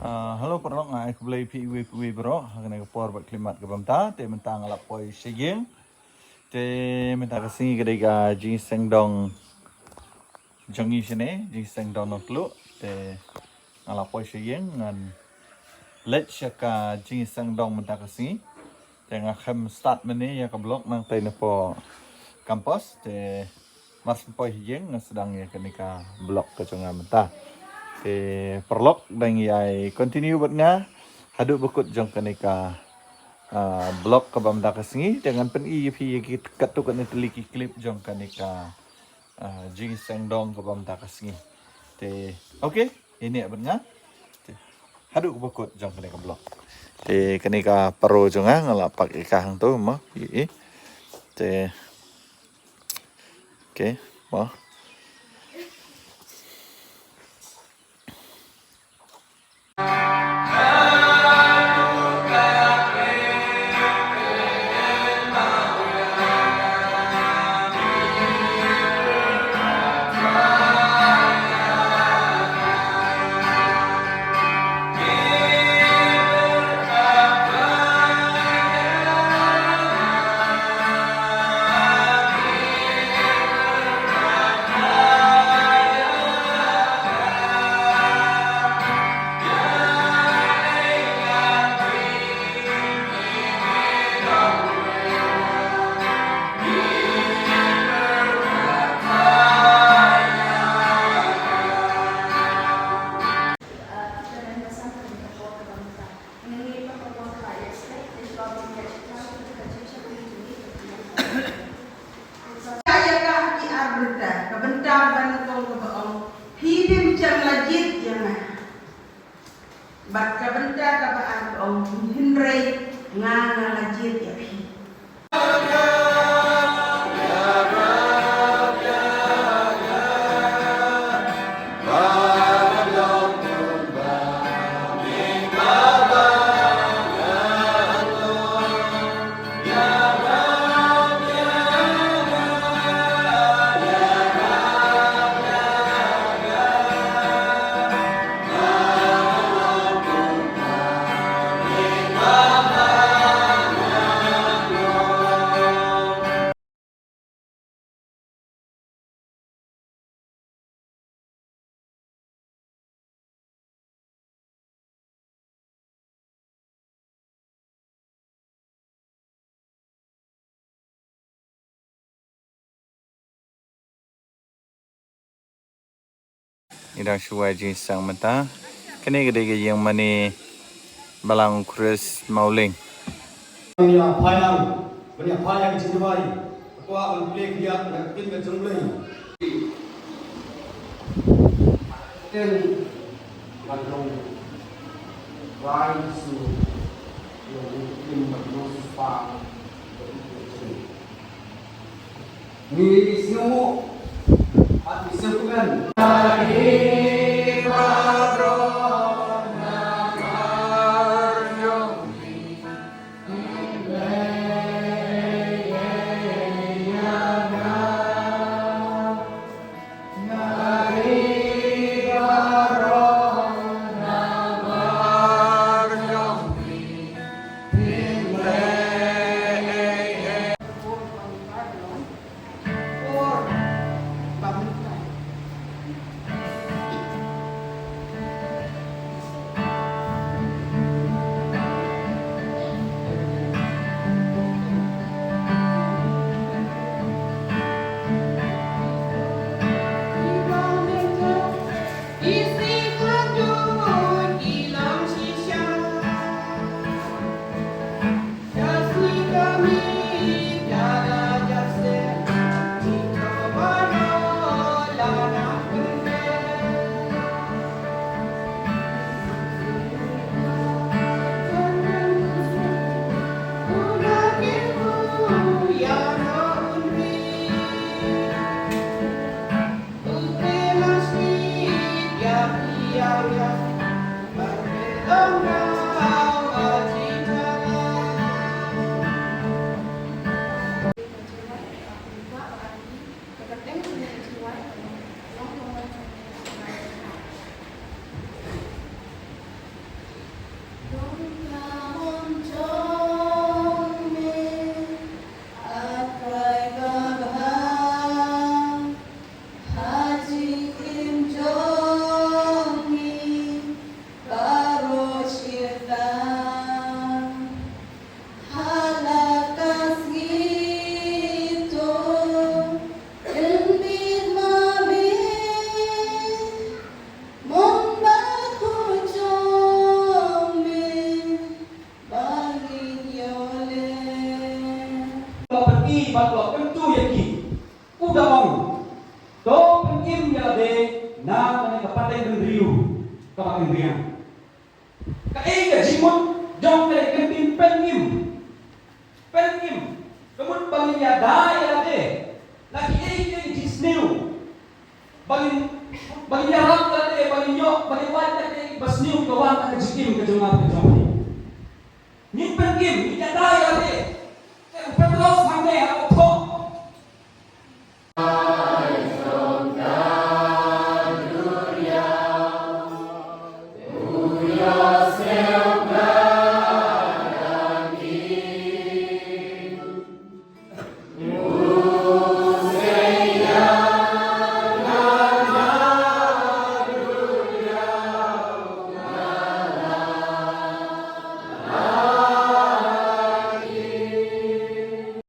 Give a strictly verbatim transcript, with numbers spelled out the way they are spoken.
Ah, hello paralok, nga ai khublei phi iwei pa iwei baroh ha kane ka por bad khyllipmat kaba mynta. Te mynta nga la poi sha ïing. Te mynta ka sngi ka dei ka jingseng dong jong ngi shane, jingseng dong Nongtluh. Te nga la poi sha ïing, ngan leit sha ka jingseng dong mynta ka sngi. Te nga khlem start mynne ïa ka vlog, nangta napoh campus. Te mar shu poi ha ïing nga sdang ïa kane ka vlog ka jong nga mynta. Te paralok, dang ïai continue bad nga haduh ba kut jong kane ka, ah, vlog kaba mynta ka sngi. Te ngan pyni ïa phi ïa ki katto katne tylli ki clip jong kane ka, ah, jingseng dong kaba mynta ka sngi. Te okay, ïa ïa bad nga. Te haduh ba kut jong kane ka vlog. Te kane ka paro jong nga, nga la pak ïa ka hangto mo. Ïa, ïa. Te okay mo. Ïa ka ha ki ar bynta, ka bynta ba nyngkong kaba ong, phi phim shym la jied ïa nga. Bad ka bynta kaba ar ka ong, hynrei nga nga la jied ïa phi. Ngi dang shu wai jingseng mynta. Kane ka dei ka ïing mane Balang Chris Mawleng. Ïa phai lang, ban ïa phai ïa ka jingduwai. Ka kwah ban plie khlieh na ka ktien ka jong U Blei. Ktien ban long rai su ïa u ktien ban long su pa. Ngi sngewbha, ngi sngewbha. bad u la kyntu ïa ki. U da ong, to pynim ïa lade na kane ka pateng bynriew kaba kynriang. Kaei ka jingmut jong kane ka ktien pynim? Pynim ka mut ba ngin ïada ïa lade na kiei kiei ki jingsniew, ba ngin, ba ngin ïarap ïa lade, ba ngin ïoh, ba ngin wad ïa kiei kiei ba sniew ka wan na ka jingim ka jong nga ka jong phi. Ngin pynim, ngin ïada ïa